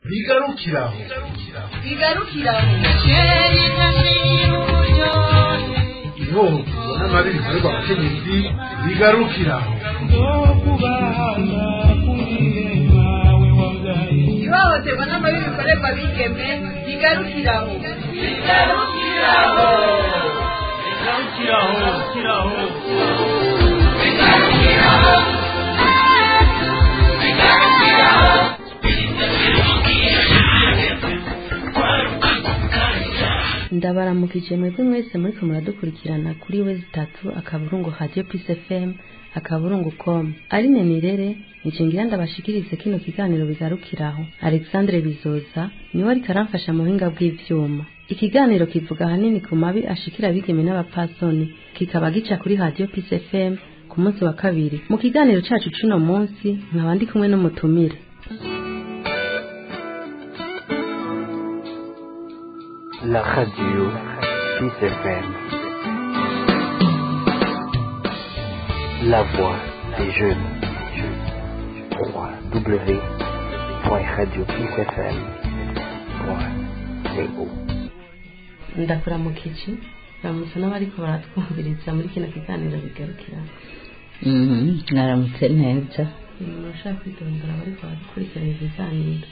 Bigarukiraho. Bigarukiraho. Ihohoterwa n'amabi bikorerwa abakenyezi bigarukiraho. Ihohoterwa n'amabi bikorerwa abigeme bigarukiraho. Bigarukiraho. Bigarukiraho. Bigarukiraho. Bigarukiraho. Ndabaramukije mwebwe mwese muriko muradukurikirana kuri w3.radiopeacefm.com. Aline Nirere nije ngira ndabashikirize kino kiganiro bigarukiraho. Alexandre Bizoza niwe ariko aramfasha mu buhinga bw'ivyuma. Ikiganiro kivuga ahanini ku mabi ashikira abigeme n'abapfasoni, kikaba gica kuri Radio Peace FM ku munsi wa kabiri. Mu kiganiro cacu c'uno munsi nkaba ndi kumwe n'umutumire. La radio Peace FM. La voix des jeunes. www.radiopeacefm.co. Ndakuramukije, ramutse n'abariko baratwumviriza muri kino kiganiro bigarukira. Naramutse neza. Murashaka kwitondera abariko baradukurikirana ibiganiro.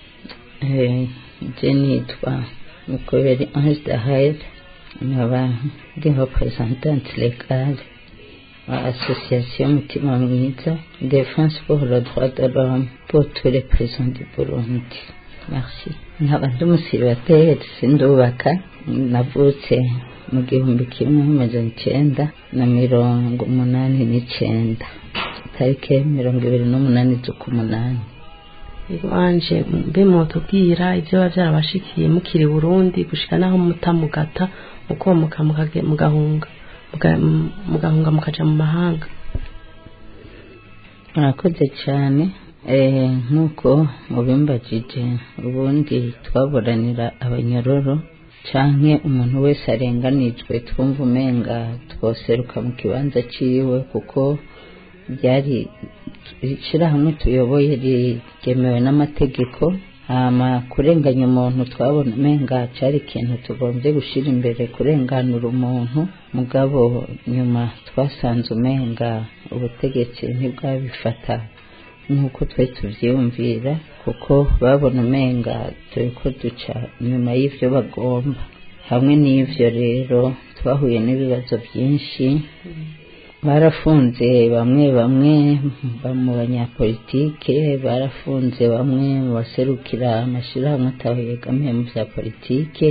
Je nitwa Mukoberi Ange Dahel, nkaba ndi représentante légale à l'association Mutima Mwiza, Défense pour le droit de l'homme pour tous les prisons du Burundi. Merci. Nkaba ndi umusiribateri, sindubaka, navutse mu 1989, tariki 28 z'ukumunani. Anje mbe mutubwira ivyo biba vyarabashikiye mukiri Burundi gushika naho mutamugata mukomoka mugahunga mugahunga mukaja mu mahanga. Murakoze cyane. Nk'uko mubimbajije, ubundi twaburanira abanyororo canke umuntu wese arenganijwe, twumva umenga twoseruka mu kibanza ciwe, kuko byari ishirahamwe tuyoboye ryemewe n'amategeko. Hama kurenganya umuntu twabona umenga cari ikintu tugombye gushira imbere, kurenganura umuntu. Mugabo nyuma twasanze umenga ubutegetsi ntibwabifata nk'uko twe tuvyiyumvira, kuko babona umenga turiko duca nyuma y'ivyo bagomba. Hamwe n'ivyo rero twahuye n'ibibazo byinshi. Barafunze bamwe bamwe mu banyapolitike, barafunze bamwe mu baserukira amashirahamwe ataho yegamiye mu vya politike,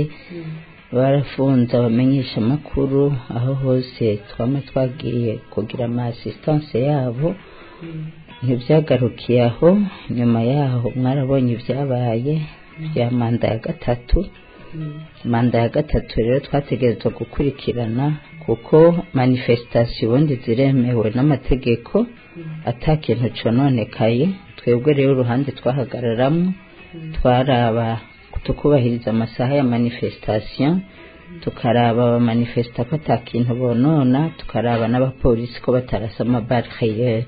barafunze abamenyesha amakuru. Aho hose twama twagiye kugira ama assistance yabo. Ntivyagarukiye aho, nyuma yaho mwarabonye ivyabaye vya manda ya gatatu. Manda ya gatatu rero twategerezwa gukurikirana, kuko manifestation ubundi ziremewe n'amategeko ata kintu cononekaye. Twebwe rero uruhande twahagararamwo twaraba tukubahiriza amasaha ya manifestation, tukaraba abamanifesta ko ata kintu bonona, tukaraba n'abapolisi ko batarasa amabarriere,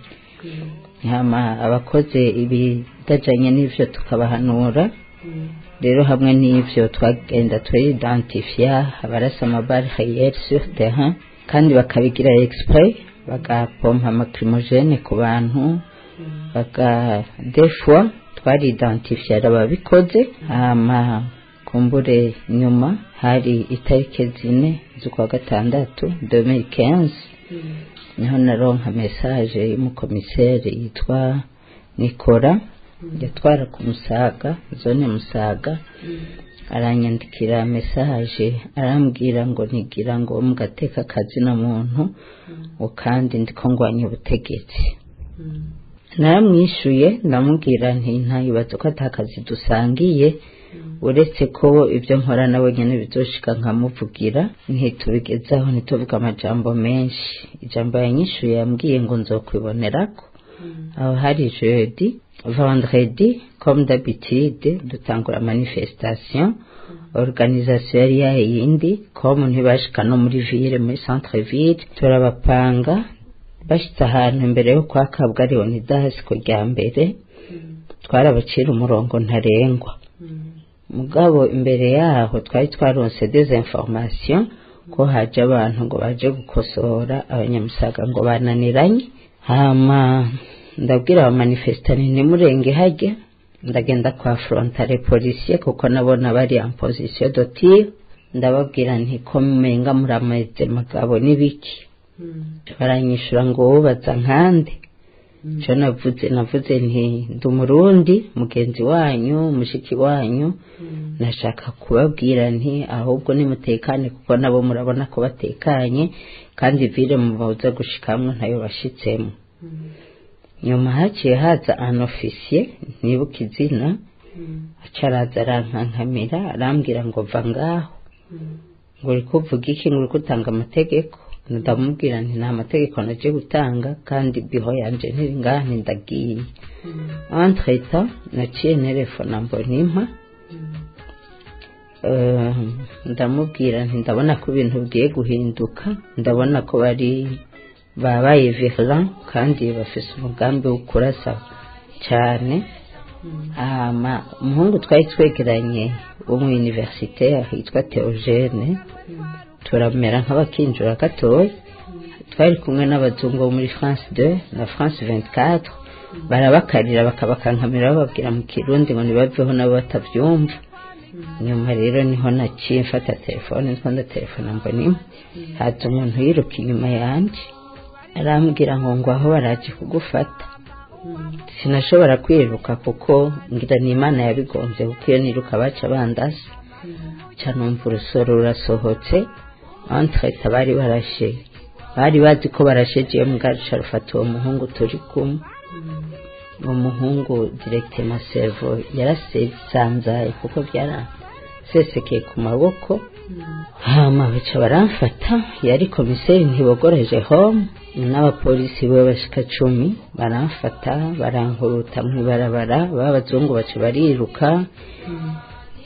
hama abakoze ibidajanye n'ivyo tukabahanura. Rero hamwe n'ivyo twagenda turidentifia abarasa amabarriere sur terrain, kandi bakabigira exprès, bagapompa amacrimogene ku bantu, baga des fois twaridentifia ababikoze. Hama kumbure nyuma hari itariki 4 z'ukwa gatandatu 2015, niho naronka message y'umukomiseri yitwa Nikora, yatwara ku Musaga, zone Musaga. Aranyandikira message arambwira ngo nigira ngo mugateka akazi na muntu, ngo kandi ndiko ngwanya ubutegetsi. Naramwishuye ndamubwira nti ntayibaza ko atakazi dusangiye, uretse ko ibyo nkora nawe nyene bizoshika nkamuvugira, ntitubigezaho ntituvuga amajambo menshi. Ijambo yanyishuye yambwiye ngo nzokwibonerako. Aho hari jeudi, vendredi comme d'habitude dutangura manifestation. Organisation yari yayindi, comme ntibashika no muri ville, muri centre ville, turabapanga. Bashitse ahantu imbere yo kwa Kabwa Leonidas ku rya mbere, twarabacira umurongo ntarengwa. Mugabo imbere yaho twari twaronse des informations ko haje abantu ngo baje gukosora abanyamusaga ngo bananiranye. Hama ndabwira abamanifestani ntimurenge hajya, ndagenda kwa frontale policier kuko nabona bari en position de tir, ndababwira nti ko mumenga murameze mugabo n'ibiki. Baranyishura ngo wubaza nkande. Ico navuze nti ndi umurundi mugenzi wanyu mushiki wanyu, nashaka kubabwira nti ahubwo nimutekane kuko nabo murabona ko batekanye kandi vile mubaza gushikamwe ntayo bashitsemo. Nyuma haciye haza un officier nibuka izina, acaraza arankankamira arambwira ngo va ngaho, ngo uri kuvuga iki, ngo uri gutanga amategeko. Ndamubwira nti nta mategeko naje gutanga kandi biho yanje ntiri ngaha ndagiye. Entre temps naciye telefona Mbonimpa, ndamubwira nti ndabona ko ibintu bigiye guhinduka, ndabona ko bari babaye vigilant kandi bafise umugambi wo kurasa cyane. Hama umuhungu twari twegeranye wo mu universite yitwa Theogene, turamera nk'abakinjura gatoya, twari kumwe n'abazungu bo muri France 2 na France 24, barabakarira bakabakankamira bababwira mu Kirundi ngo ntibaveho nabo batabyumva. Nyuma rero niho naciye mfata telefone nitwa ndatelefona Mbonimpa, haza umuntu yiruka inyuma yanje arambwira ngo ngwaho baraje kugufata. Sinashobora kwiruka kuko ngira ni Imana yabigombye, kuko iyo niruka baca bandasa. Ca numva urusoro rurasohotse, entre bari barashe, bari bazi ko barashe jewe mugaca rufata uwo muhungu turi kumwe. Uwo muhungu directement cerveau yarasesanzaye kuko byarasesekeye ku maboko. Hama baca baramfata, yari komiseri Ntibogora Jerome n'abapolisi be bashika 10, baramfata barankuruta mw'ibarabara, b'abazungu baca bariruka.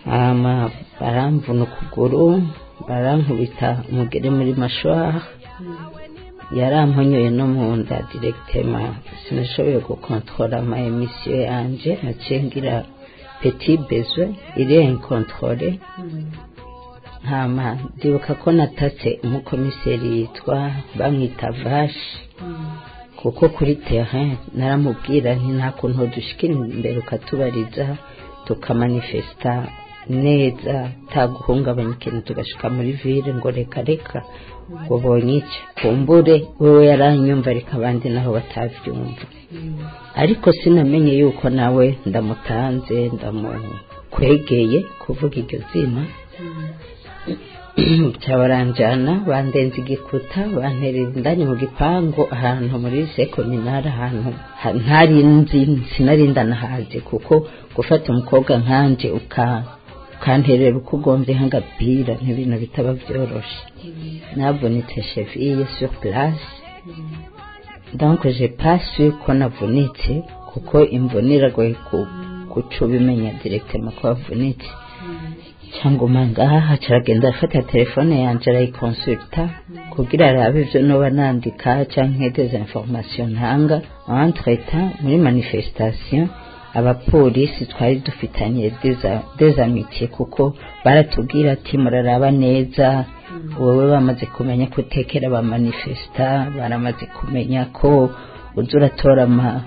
Hama baramvuna ukuguru, barankubita umugere muri mâchoire, yaramponyoye no mu nda directement. Sinashoboye gukontrola ama émission yanje, naciye ngira petit besoin iri incontrôlé. Hama ndibuka ko natatse umukomiseri yitwa bamwita Vache, kuko kuri terrain naramubwira nti nta kuntu dushikira imbere ukatubariza tukamanifesta neza taguhungabanya ikintu tugashika muri ville, ngo reka reka ngo bonye iki kumbure wewe yaranyumva reka abandi naho batavyumva. Ariko sinamenye yuko nawe ndamutanze ndamukwegeye kuvuga iryo zina. Baranjana bandenza igikuta banterera indani mu gipangu ahantu muri sekominari, ahantu ntari nzi sinarinda nahazi, kuko gufata umukobwa nkanje ukanterera uko ugombye nk'agapira n'ibintu bitaba byoroshe. Navunitse cheville sur place, donc j'ai pas su ko navunitse kuko imvune iragoye guca ubimenya directement ko wavunitse. Cyangwa ngaha caragenda afata telefone yanje arayikonsulta kugira arabe ivyo noba nandika canke des informations ntanga. Entre temps muri manifestation abapolisi twari dufitanye des amitiés, kuko baratubwira ati muraraba neza, wowe bamaze kumenya ko utekera abamanifesta, baramaze kumenya ko uza uratora ama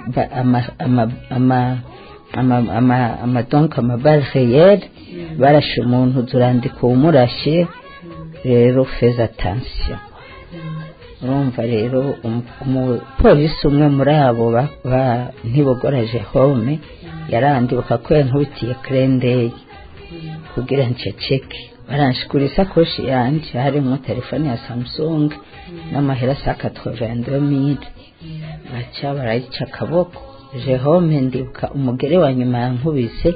donc ama balles réelles, barashe umuntu uzurandika uwumurashe, rero fais attention. Urumva rero umupolisi umwe muri abo ba Ntibogora Jerome yarandibuka ko yankubitiye krendeye kugira nceceke, baranshikura isakoshi yanje harimwo telefone ya Samsung n'amahera sa 82000, baca barayica akaboko. Jerome ndibuka umugere wa nyuma yankubise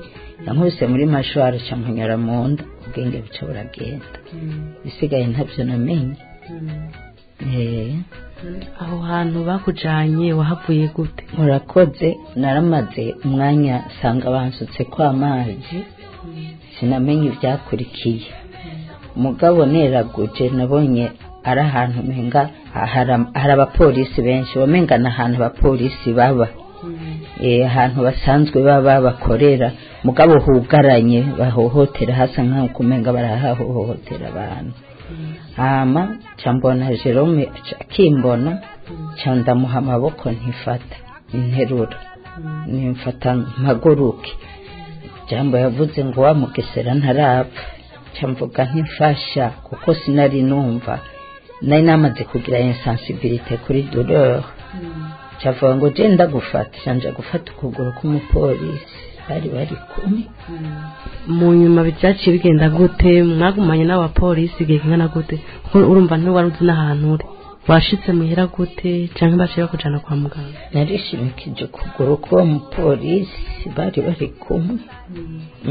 muri mâchoire aca ampunyura mu nda, ubwenge buca buragenda, bisigaye ntabyo namenye. Aho hantu bakujanye wahavuye gute? Murakoze, naramaze umwanya sanga bansutse ko amazi, sinamenye ibyakurikiye. Mugabo neraguje nabonye ari ahantu menga hari abapolisi benshi, wamenga ni ahantu abapolisi baba, ahantu basanzwe baba bakorera. Mugabo hugaranye bahohotera, hasa nkaho kumenga barahahohotera abantu. Hama cambona Jerome akimbona, ca ndamuha amaboko, ntifata interura, nimfata mpaguruke. Jambo yavuze ngo wa Mugesera ntarapfa. Ca mvuga ntifasha, kuko sinari numva, nari namaze kugira insensibilité kuri douleur. Cavuga ngo je ndagufata, canja gufata ukuguru k'umupolisi bari kumwe. Mu nyuma byaciye bigenda gute? Mwagumanye n'abapolisi igihe kingana gute? Kuko urumva ntiwari uzi n'ahantu uri. Washitse muhira gute, canke baciye bakujana kwa muganga? Narishimikije ukuguru k'uwo mupolisi bari kumwe,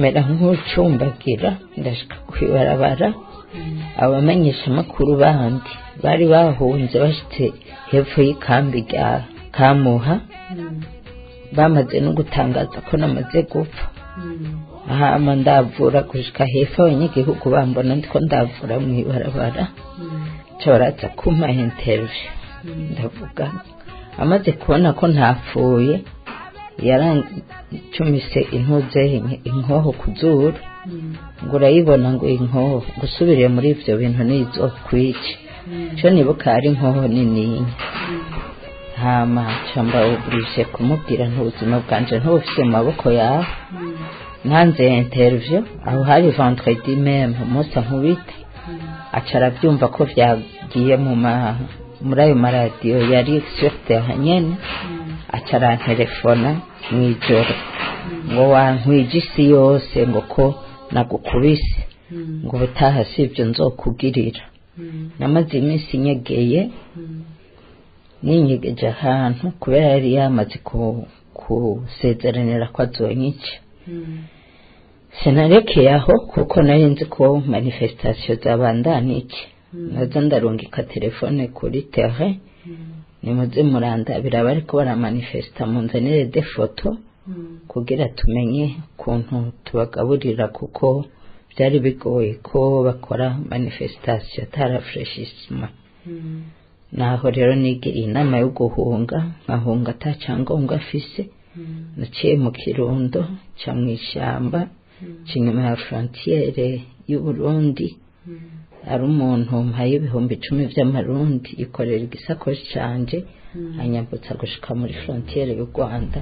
mera nk'ucumbagira, ndashika kwibarabara. Abamenyeshamakuru bandi bari bahunze bashitse hepfo y'ikambi rya Kamuha, bamaze no gutangaza ko namaze gupfa. Hama ndavura gushika hepfo, abanyagihugu bambona ndiko ndavura mw'ibarabara, ca baraza kumpa interview. Ndavuga, amaze kubona ko ntapfuye, yarancumise intuze inkoho ku zuru, ngo urayibona, ngo inkoho gusubiriye muri ivyo bintu nizokwica. Co nibuka ari inkoho nininya. Hama ca mba obligée kumubwira nti ubuzima bwanje ntubufise mu maboko yawe. Ntanze interview aho hari vendredi même, umunsi ankubita, aca arabyumva ko vyagiye mu ma muri ayo maradiyo yari sur terrain nyene. Aca arantelefona mw'ijoro ngo wankwije isi yose, ngo ko nagukubise, ngo ubutaha si ibyo nzokugirira. Namaze iminsi nyegeye, ninyegeje ahantu, kubera yari yamaze kusezeranira ko azonyica. Sinarekeye aho, kuko nari nzi ko manifestation zabandanije. Nazo ndarungika telefone kuri terrain: nimuze murandabira bariko baramanifesta, munzanire des photos kugira tumenye ukuntu tubagaburira, kuko byari bigoye ko bakora manifestation ata rafraîchissement. Naho rero nigiriye inama yo guhunga, nkahunga ata cyangombwa afise. Naciye mu Kirundo, ca mw'ishamba, ca inyuma ya frontière y'u Burundi. Ari umuntu mpaye 10,000 vy'amarundi, yikorera igisakoshi canje, anyambutsa gushika muri frontière y'u Rwanda.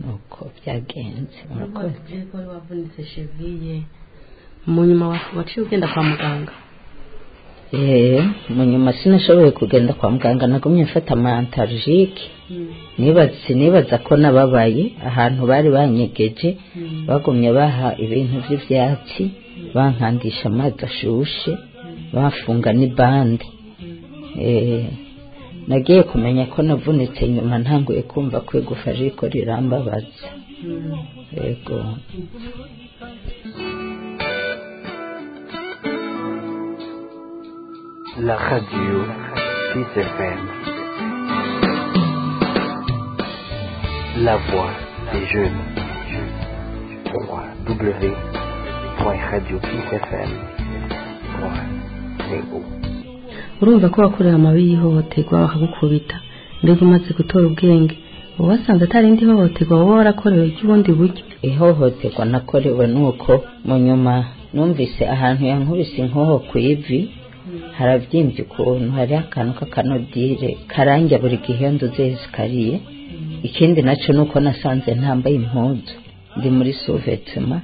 Nuko byagenze, murakoze. Ko wavunitse cheville, mu nyuma waciye ugenda kwa muganga? Mu nyuma sinashoboye kugenda kwa muganga, nagumye mfata ama antalgiques. Nibaza ko nababaye ahantu bari banyegeje, bagumye baha ibintu vy'ivyatsi, bankandisha amazi ashushe, bafunga n'ibande. Nagiye kumenya ko navunitse nyuma ntanguye kumva ko igufa ririko rirambabaza. Yego. La radio Peace FM. La voix des jeunes. www.radiopeacefm.co. Urumva ko wakorewe amabi y'ihohoterwa, bakagukubita. Mbega umaze gutora ubwenge, uba wasanze atari indi hohoterwa woba warakorewe ry'ubundi buryo? Ihohoterwa nakorewe nuko mu nyuma numvise ahantu yankubise inkoho ku ivi harabyimbye ukuntu, hariho akantu k'akanodire karangira buri gihe iyo nduze escalier. Ikindi nacyo ni uko nasanze ntambaye impuzu, ndi muri sous-vêtement,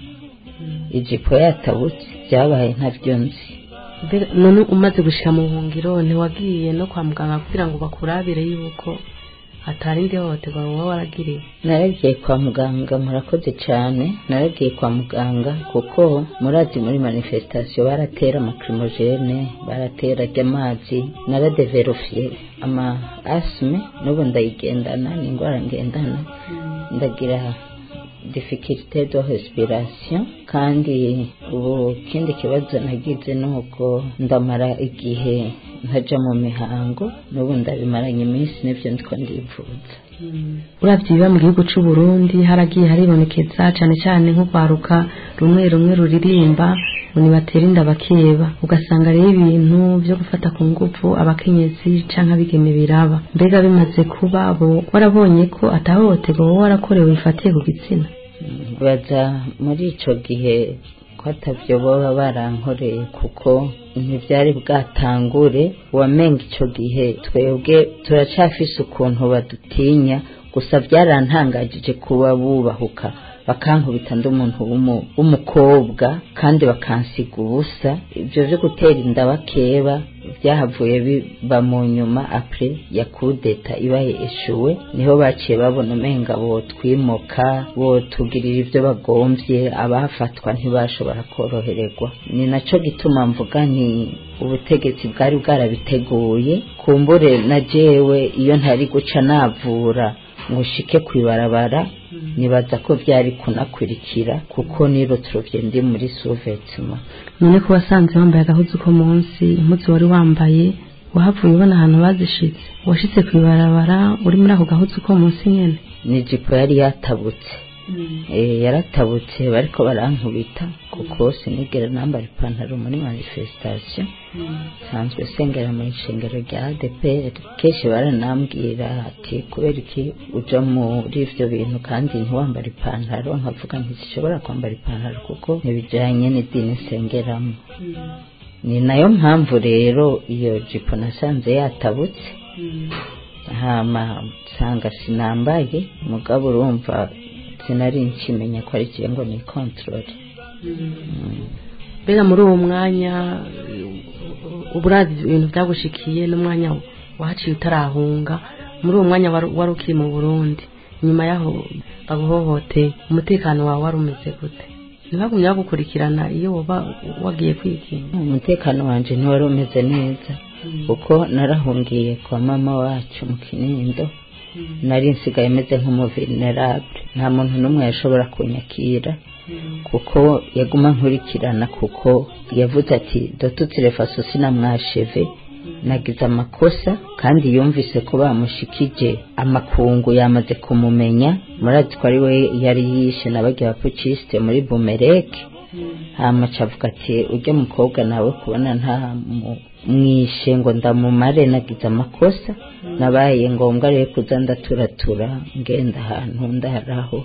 ijipo yatabutse. Byabaye ntabyo nzi. Mbega none umaze gushika mu buhungiro, ntiwagiye no kwa muganga kugira ngo bakurabire yuko atari indi hohoterwa woba waragiriye? Naragiye kwa muganga, murakoze cyane. Naragiye kwa muganga kuko murazi muri manifestation baratera ama lacrymogènes, baratera amazi. Naradevelofiye ama asthme, n'ubu ndayigendana, ni indwara ngendana. Ndagira difficulté de respiration. Kandi ubu ikindi kibazo nagize ni uko ndamara igihe ntaja mu mihango, n'ubu ndabimaranye iminsi, nibyo ndiko ndivuza. Uravye ibiba mu gihugu c'u Burundi, haragiye haribonekeza cane cane nk'urwaruka rumwe rumwe ruririmba ngo nibatera inda bakeba, ugasanga rero ibintu vyo gufata ku nguvu abakenyezi canke abigeme biraba. Mbega bimaze kuba, bo warabonye ko atahohoterwa woba warakorewe bifatiye ku gitsina? Nibaza muri ico gihe ko atavyo boba barankoreye, kuko ntivyari bwatangure. Wamenga ico gihe twebwe turacafise ukuntu badutinya, gusa byarantangajije kuba bubahuka bakankubita ndi umuntu w'umukobwa kandi bakansiga ubusa. Ibyo byo gutera inda bakeba byahavuye biba mu nyuma après ya kudeta ibaye eshuwe, niho baciye babona umenga botwimoka, botugirira ibyo bagomvye, abafatwa ntibashobora korohererwa. Ni naco gituma mvuga nti ubutegetsi bwari bwarabiteguye. Kumbure na jewe iyo ntari guca navura ngo nshike kw'ibarabara, nibaza ko byari kunakurikira, kuko niroturovye ndi muri sous-vêtement. None ko wasanze wambaye agahuzu ko munsi, impuzu wari wambaye wahavuye ubona ahantu bazishitse, washitse kw'ibarabara uri muri ako gahuzu ko munsi nyene? Ni ijipo yari yatabutse, yaratabutse, bariko barankubita, kuko sinigera nambara ipantaro muri manifestation. Nsanzwe sengera mu ishengero rya ADPR, kenshi baranambwira ati kubera iki uja muri ivyo bintu kandi ntiwambara ipantaro? Nkavuga nti sinshobora kwambara ipantaro kuko ntibijanye n'idini nsengeramo. Ni nayo mpamvu rero iyo jipo nasanze yatabutse, hama nsanga sinambaye. Mugabo urumva sinari nkimenya ko ari ikihe ngo ni control. Mbega muri uwo mwanya uburazi ibintu byagushikiye n'umwanya wahaciye utarahunga, muri uwo mwanya wari ukiri mu Burundi nyuma yaho baguhohoteye, umutekano wawe wari umeze gute? Ntibagumye bagukurikirana iyo woba wagiye kwikinga? Umutekano wanje ntiwari umeze neza, kuko narahungiye kwa mama wacu mu Kinindo. Nari nsigaye meze nk'umuvenerable, nta muntu n'umwe yashobora kunyakira, kuko yaguma nkurikirana, kuko yavuze ati dotutire faso sinamwasheve, nagize amakosa. Kandi yumvise ko bamushikije amakungu yamaze kumumenya, murazi ko ari we yari yishe n'abagiye abapucisite muri Bumereke. Hama aca avuga ati ujya mukobwa nawe kubona nta mwishe ngo ndamumare, nagize amakosa. Nabaye ngombwa rero kuza ndaturatura ngenda ahantu ndaharaho,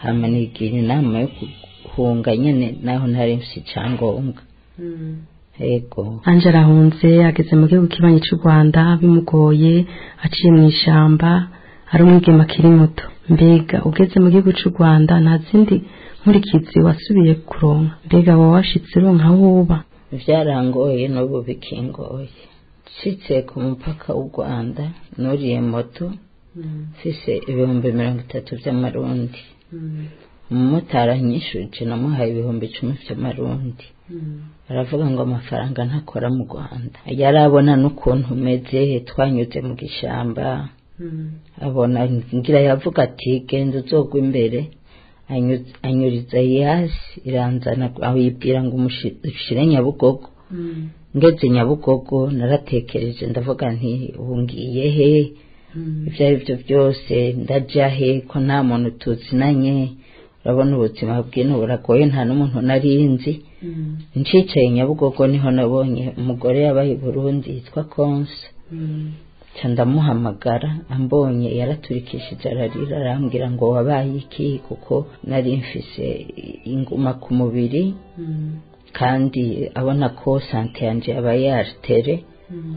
hama nigira inama yo guhunga nyene, naho ntari mfise icyangombwa. Yego. Anje arahunze, ageze mu gihugu kibanyi cy'u Rwanda bimugoye, aciye mu ishamba, ari umwigeme akiri muto. Mbega ugeze mu gihugu cy'u Rwanda nta zindi nkurikizi wasubiye kuronka? Mbega wowe washitse uronka aho uba? Byarangoye, n'ubu bikingoye. Nshitse ku mupaka w'u Rwanda nuriye moto mfise 30,000 by'amarundi. Umumotari anyishuje namuhaye 10,000 by'amarundi, aravuga ngo amafaranga ntakora mu Rwanda. Yarabona n'ukuntu meze, twanyuze mu gishamba, abona ngira yavuga ati genda uzogwa imbere. Anyuriza yasi iranzana, aho yibwira ngo umushire Nyabugogo. Ngeze Nyabugogo naratekereje, ndavuga nti ubu ngiye he? Ibyo ari byo byose ndaja he ko nta muntu tuzinanye? Urabona ubuzima bw'ino buragoye, nta n'umuntu narinzi. Ncicaye Nyabugogo niho nabonye umugore yabaye i Burundi yitwa Konsa, nca ndamuhamagara. Ambonye yaraturikishije ararira, arambwira ngo wabaye iki? Kuko nari mfise inguma ku mubiri, kandi abona ko santé yanje yabaye altérée,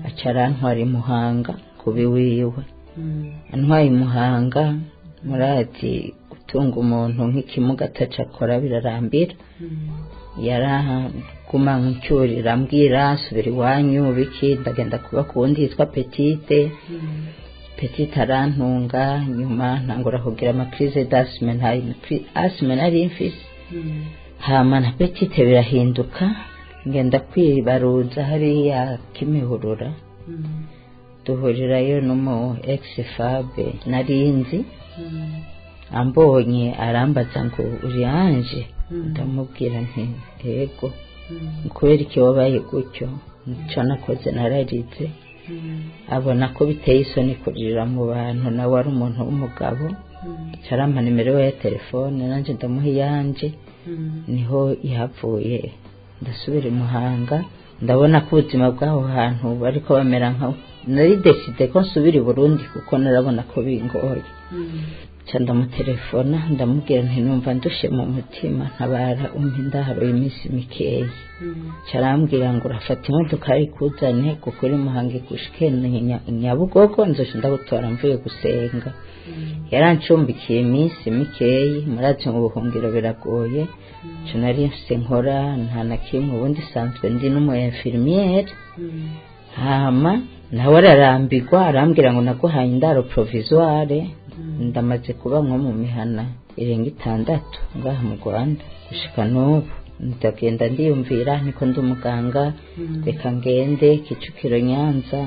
aca arantwara i Muhanga kubi wiwe. Antwaye i Muhanga, murazi gutunga umuntu nk'ikimuga ataca akora birarambira. Yaraguma ncyurira, ambwira subira iwanyu biki. Ndagenda kuba ku wundi yitwa Petite. Petite arantunga, nyuma ntangura kugira amacrises d'asthme, nta asthme nari mfise. Hama na Petite birahinduka, ngenda kwibaruza hariya Kimihurura, duhurirayo n'umu ex FAB narinzi. Ambonye arambaza ngo uri Anje? Ndamubwira nti yego. Kubera iki wabaye gutyo? Nico nakoze nararize. Abona ko biteye isoni kuririra mu bantu, nawe ari umuntu w'umugabo, arampa nimero ya telefone, nanjye ndamuha iyanje. Niho yahavuye ndasubira i Muhanga, ndabona ko ubuzima bw'aho hantu bariko bamera nka nari décidé ko nsubira i Burundi, kuko narabona ko bingoye. Nca ndamutelefona, ndamubwira nti numva ndushe mu mutima, ntabara umpe indaro y'iminsi mikeyi. Nca arambwira ngo urafata imodoka ikuzane kuko uri Muhanga igushike Nyabugogo, nzoca ndagutora mvuye gusenga. Yarancumbikiye iminsi mikeyi. Murazi mu buhungiro biragoye. Ico nari mfise nkora nta na kimwe, ubundi sanzwe ndi n'umu infirmière. Hama nawe ararambirwa, arambwira ngo naguhaye indaro provisoire. Ndamaze kuba nko mu mihana irenga 6 ngaha mu Rwanda gushika n'ubu. Ndagenda ndiyumvira niko ndi umuganga, reka ngende Kicukiro Nyanza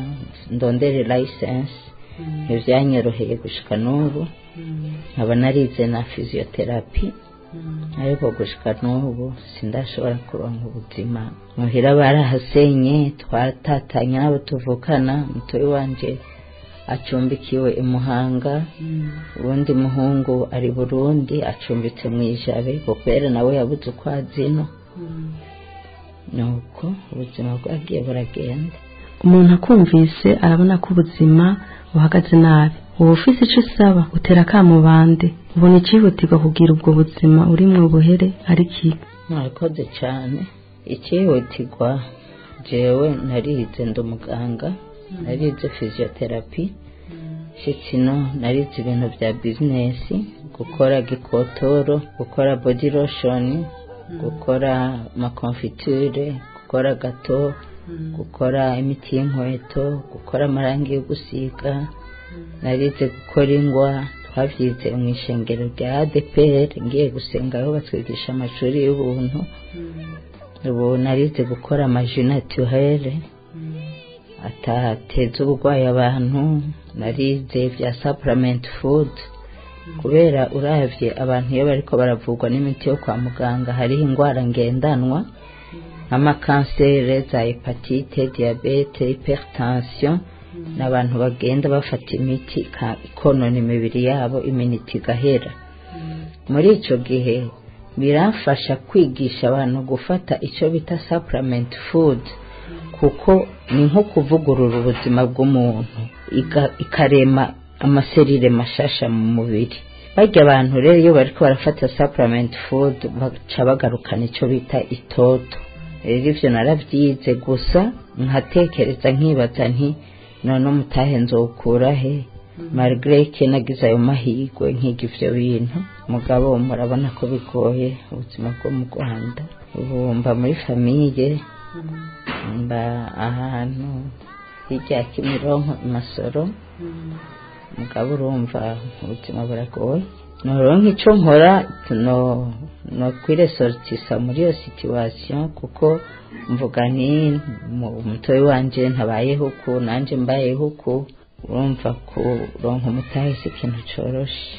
ndondere license. Ntivyanyoroheye gushika n'ubu. Nkaba narize na physiotherapy, ariko gushika n'ubu sindashobora kuronka ubuzima. Muhira barahasenye, twatatanye n'abo tuvukana. Mutoyi wanje acumbikiwe i Muhanga, uwundi muhungu ari Burundi acumbitse mu Ijabe, kubera nawe yabuze uko azino. Nuko ubuzima bwagiye buragenda. Umuntu akumvise arabona ko ubuzima buhagaze nabi. Uba ufise ico usaba, utera akamo bande? Ubona icihutirwa kugira ubwo buzima urimwo buhere ari kibi? Murakoze cyane. Icyihutirwa, jewe narize, ndi umuganga, narize physiotherapy, shitsino narize ibintu bya business, gukora gikotoro, gukora body lotion, gukora amaconfiture, gukora gâteau, gukora imiti y'inkweto, gukora amarangi yo gusiga. Narize gukora ingwa, twavyize mu ishengero rya ADPR, ngiye gusengayo batwigisha amashuri y'ubuntu. Ubu narize gukora amajus naturel atateza uburwayi abantu. Narize bya supplement food, kubera uravye abantu iyo bariko baravurwa n'imiti yo kwa muganga, hariho ingwara ngendanwa nk'amakansere, za hépatite, diabète, hypertension, n'abantu bagenda bafata imiti ikonona imibiri yabo, immunité igahera. Muri ico gihe biramfasha kwigisha abantu gufata icyo bita supplement food, kuko ni nko kuvugurura ubuzima bw'umuntu, ikarema amaserire mashasha mu mubiri. Barya abantu rero iyo bariko barafata supplement food, baca bagarukana icyo bita itoto. Rero ivyo naravyize, gusa nkatekereza nkibaza nti none umutahe nzowukura he, malgré que nagize ayo mahirwe nkiga ivyo bintu? Mugabo murabona ko bigoye ubuzima bwo mu Rwanda. Ubu mba muri famille, mba ahantu hirya ya Kimironko i Masoro. Mugabo urumva ubuzima buragoye. Noronka ico nkora no kwiresortisa muri iyo situation, kuko mvuga nti umutoyi wanje ntabayeho uku, nanje mbayeho uku. Urumva kuronka umutahe si ikintu coroshe.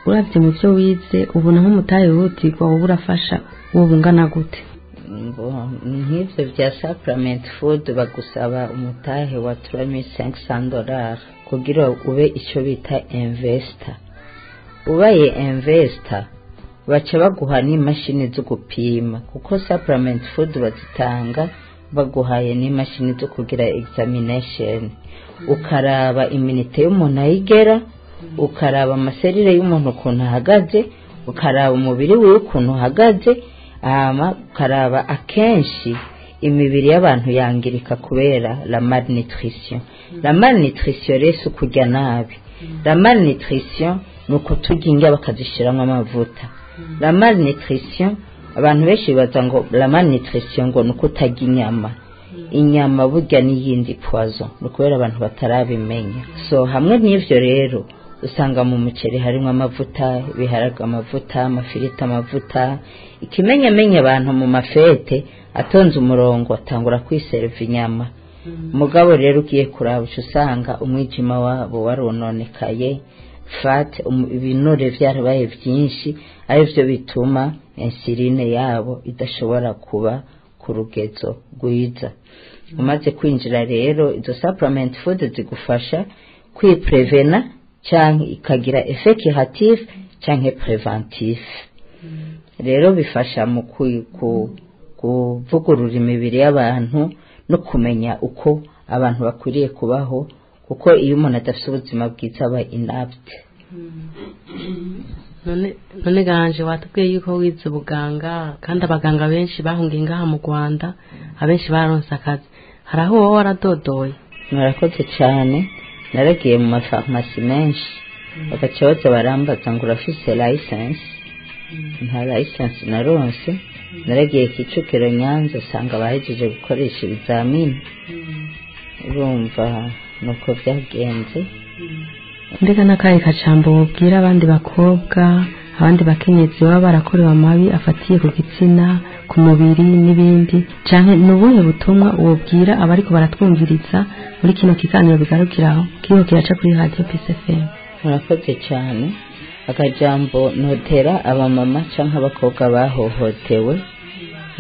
Uravye mu byo wize, ubona nk'umutahe wihutirwa woba urafasha woba ungana gute? Nk'ivyo vya supplement food bagusaba umutahe wa $3500 kugira ube ico bita investor. Ubaye investor, baca baguha n'imashini zo gupima, kuko supplement food bazitanga baguhaye n'imashini zo kugira examination, ukaraba immunité y'umuntu ayigera, ukaraba amaserire y'umuntu ukuntu ahagaze, ukaraba umubiri wiwe ukuntu uhagaze. Hama ukaraba akenshi imibiri y'abantu yangirika kubera la malnutrition. La malnutrition rero si ukurya nabi. La malnutrition ni ukuturya indya bakazishyiramo amavuta. La malnutrition, abantu benshi bibaza ngo la malnutrition ngo ni ukutarya inyama. Inyama burya n'iyindi poison, ni ukubera abantu batarabimenya. So hamwe n'ivyo rero, usanga mu muceri harimo amavuta, ibiharage amavuta, amafiriti amavuta. Ikimenyamenya, abantu mu mafêtes atonze umurongo atangura kwiserva inyama. Mugabo rero ugiye kuraba, uca usanga umwijima wabo warononekaye, fat, ibinure vyarabaye vyinshi, arivyo bituma insuline yabo idashobora kuba ku rugezo rwiza. Umaze kwinjira rero, izo supplement food zigufasha kwiprevena, canke ikagira effet curatif canke préventif. Rero bifasha mu kuvugurura imibiri y'abantu no kumenya uko abantu bakwiriye kubaho, kuko iyo umuntu adafite ubuzima bwiza aba inapte. None ganje watubwiye yuko wize ubuganga, kandi abaganga benshi bahungiye ngaha mu Rwanda, abenshi baronse akazi, hari aho wowe waradodoye? Murakoze cyane. Naragiye mu mafarumasi menshi, bagaca baza barambaza ngo urafise license? Nta license naronse. Naragiye Kicukiro, Nyanza, usanga bahejeje gukoresha ibizamini. Urumva nuko byagenze. Mbega n'akahe kajambo wobwira abandi bakobwa, abandi bakenyezi baba barakorewe amabi afatiye ku gitsina, ku mubiri n'ibindi, canke ni ubuhe butumwa wobwira abariko baratwumviriza muri kino kiganiro bigarukiraho kiriko kiraca kuri Radio Peace FM? Murakoze cyane. Akajambo notera abamama canke abakobwa bahohotewe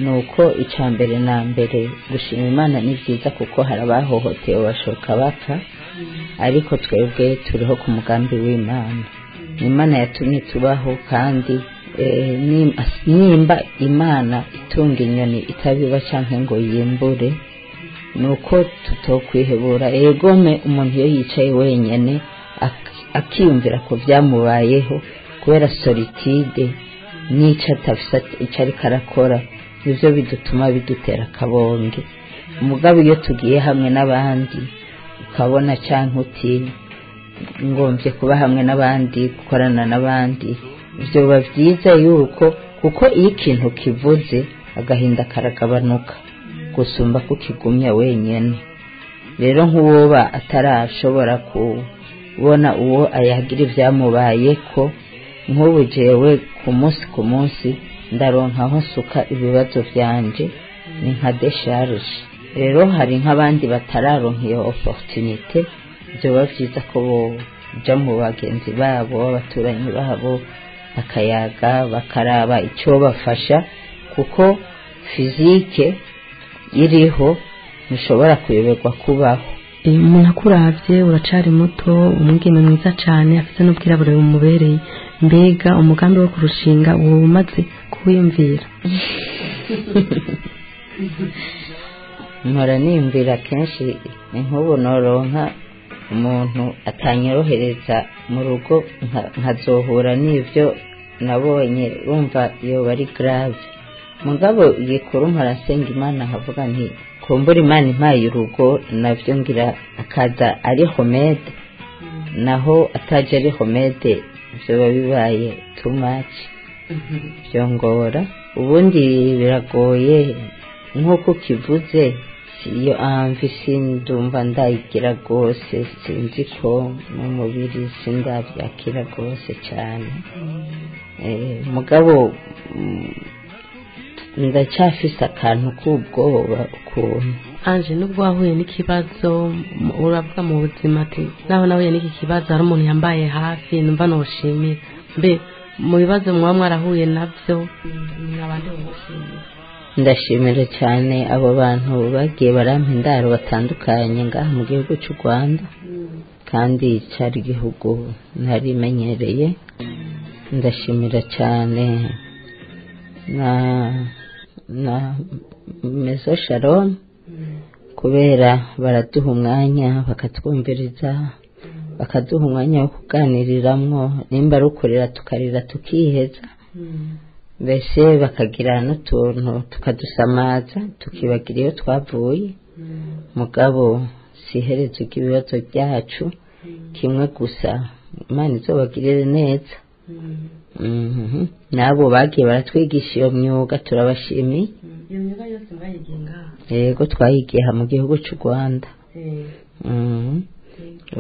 ni uko icya mbere na mbere gushima Imana ni byiza, kuko hari abahohotewe bashoka bapfa, ariko twebwe turiho ku mugambi w'Imana. Imana yatumye tubaho, kandi nimba Imana itunga inyoni itabiba canke ngo yimbure, ni uko tutokwihebura. Egome umuntu iyo yicaye wenyene akiyumvira ko byamubayeho kubera solitude n'icyo atafise icyo ariko arakora, nivyo bidutuma bidutera akabonge. Umugabo iyo tugiye hamwe n'abandi ukabona canke uti ngomvye kuba hamwe n'abandi, gukorana n'abandi, ivyo biba vyiza yuko, kuko iyo ikintu kivuze agahinda karagabanuka gusumba kukigumya wenyene. Rero nk'uwoba atarashobora kubona uwo ayagira ivyamubayeko, nk'ubu jewe ku munsi ku munsi ndaronka aho nsuka ibibazo vyanje, ni nka décharge. Rero hari nk'abandi batararonka iyo opportunité, vyoba vyiza ko boja mu bagenzi babo, abaturanyi babo, bakayaga, bakaraba ico bafasha, kuko physique iriho ntushobora kuyoberwa kubaho. Umuntu akuravye uracari muto, umwigeme mwiza cane afise n'ubwirabure bumubereye, mbega umugambi wo kurushinga uwo umaze kuwiyumvira? Mpora niyumvira kenshi, ni nk'ubu noronka umuntu atanyorohereza mu rugo nkazohura n'ivyo nabonye, urumva yoba ari grave. Mugabo igikuru mpora nsenga Imana nkavuga nti kumbura Imana impaye urugo navyo ngira akaza ari homede, naho ataje ari homede vyoba bibaye too much, vyongora. Ubundi biragoye nk'uko ukivuze, iyo amvi sindumva ndayigira rwose, sinzi ko mu mubiri sindabyakira rwose cyane. Mugabo ndacyafise akantu k'ubwoba ukuntu. Anje, nubwo wahuye n'ikibazo, uravuga mu buzima ati naho nahuye n'iki kibazo hari umuntu yambaye hafi numva noshimira. Mbe mu bibazo muba mwarahuye navyo, mwabandi mushimira? Ndashimira cyane abo bantu bagiye barampa indaro batandukanye ngaha mu gihugu cy'u Rwanda, kandi cyari igihugu ntarimenyereye. Ndashimira cyane na Maison Shalom, kubera baraduha umwanya bakatwumviriza, bakaduha umwanya wo kuganiriramwo, nimba ari ukurira tukarira tukiheza, mbese bakagira n'utuntu tukadusamaza tukibagira iyo twavuye. Mugabo si iherezo ry'ibibazo byacu, kimwe gusa Imana izobagirire neza. Nabo bagiye baratwigisha iyo myuga turabashimiye. Iyo myuga yose mwayigiye ngaha? Yego, twayigiye aha mu gihugu cy'u Rwanda.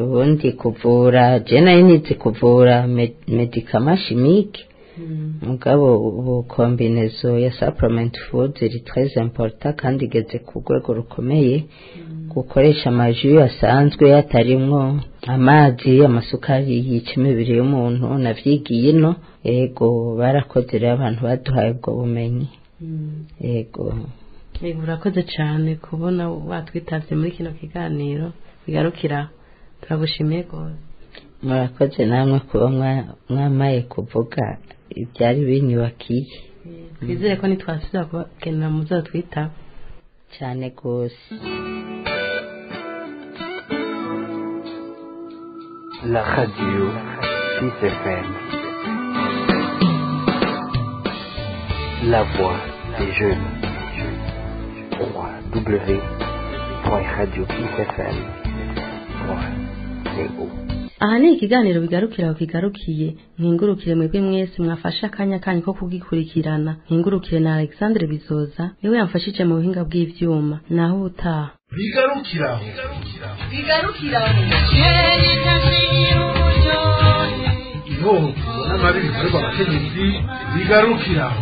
Ubundi kuvura je nari nize kuvura médicament chimique, mugabo ubu combinaison ya supplement food iri très important kandi igeze ku rwego rukomeye. Gukoresha amajus asanzwe atarimwo amazi, amasukari yica imibiri y'umuntu, navyigiye ino. Yego, barakoze rero abantu baduhaye ubwo bumenyi. Yego. Yego, urakoze cyane kubona watwitavye muri kino kiganiro bigarukira, turagushimiye rwose. Murakoze namwe kuba mwamaye kuvuga ibyari binyubakiye. Twizere ko nitwasubira kubakenera muzatwitaba. Cyane rwose. La radio Peace FM. La voix des jeunes. www.radiopeacefm.co. Aha ni ikiganiro bigarukira aho kigarukiye. Nkingurukire mwebwe mwese mwafashe akanya kanyu ko kugikurikirana. Nkingurukire na Alexandre Bizoza niwe yamfashije mu buhinga bw'ivyuma. Naho ubutaha. Bigarukiraho. Bigarukiraho. Ihohoterwa n'amabi bikorerwa abakenyezi bigarukiraho.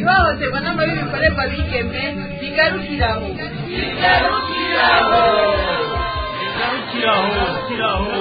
Ihohoterwa n'amabi bikorerwa abigeme bigarukiraho. Bigarukiraho. Bigarukiraho.